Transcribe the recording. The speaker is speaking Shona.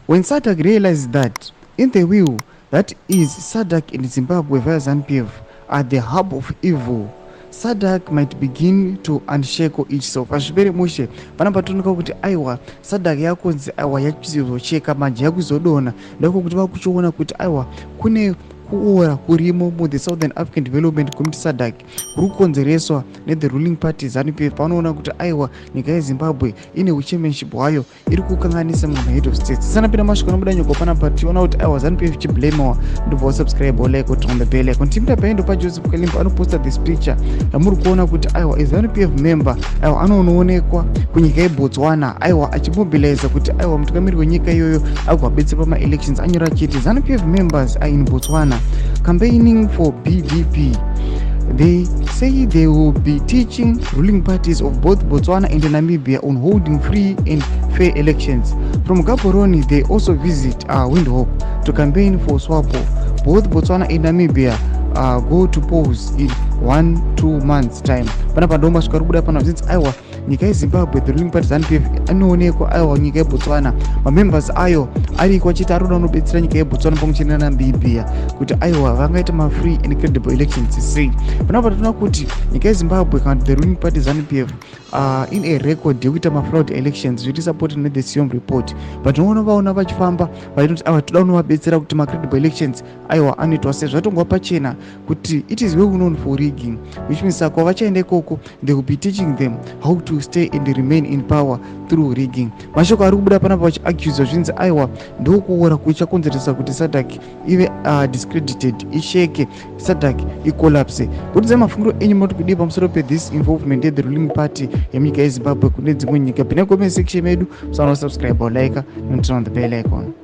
When SADC realized that in the will, that is SADC in Zimbabwe via ZANU-PF are the hub of evil, SADC might begin to unshackle itself. Hazvipere mushe panapa. Tooneka kuti aiwa, SADC yakunzi aiwa yachizocheka manje, yakuzodonha. Ndako kuti vakuchiona kuti aiwa, kune kuora kurimo muthe Southern African Development Community, SADC, kuri kukonzereswa nethe ruling party ZANU-PF. Panoona kuti aiwa, nyika yeZimbabwe ine uchairmanship hwayo iri kukanganisa mamwe head of states. Tisanapinda masviko anobuda nyoko panapa, tiona kuti aiwa, ZANU-PF ichiblamewa. Ndobva wasubscribe, like, on the bell icon. Timita paendo paJoseph Kalimbo anoposta this picture yamuri kuona kuti aiwa, iZANU-PF member aiwa anonoonekwa kunyika yeBotswana, aiwa achimobiliza kuti aiwa, mutungamiri wenyika iyoyo agowabetsera pamaelections. Anyora achiti, "ZANU-PF members are in Botswana campaigning for BDP. They say they will be teaching ruling parties of both Botswana and Namibia on holding free and fair elections. From Gaborone, they also visit Windhoek to campaign for SWAPO. Both Botswana and Namibia go to polls in 1-2 months time." Panapa ndo masvika ari kubuda panapa zvinzi aiwa, nyika yeZimbabwe, the ruling party ZANU-PF, anoonekwa aiwa nyika yeBotswana, mamembers ayo ariko achiti ari kuda kunobetsera nyika yeBotswana pamwe chete neNamibia kuti aiwa, vangaita mafree and credible elections sei. Panapa tinoona kuti nyika yeZimbabwe kana the ruling party ZANU-PF in a record yekuita mafraud elections, zviri supported nethe SEOM report, but unoona vaona vachifamba vachitoti aiwa, toda kunovabetsera kuti macredible elections aiwa anoitwa sei. Zvatongova pachena kuti it is well known for rigging, which means saka vachaenda ikoko, they will be teaching them how to stay and remain in power through rigging. Mashoko ari kubuda panapa vachiaccuswa zvinzi aiwa, ndokuora kuchakonzeresa kuti SADC ive discredited, isheke, SADC icollapse. Kurudzai mafungiro enyu, munoti kudii pamusoro pethis involvement yethe ruling party yemunyika yeZimbabwe kune dzimwe nyika? Pinai comment section medu, musaona subscribe, like, noturn on the bell icon.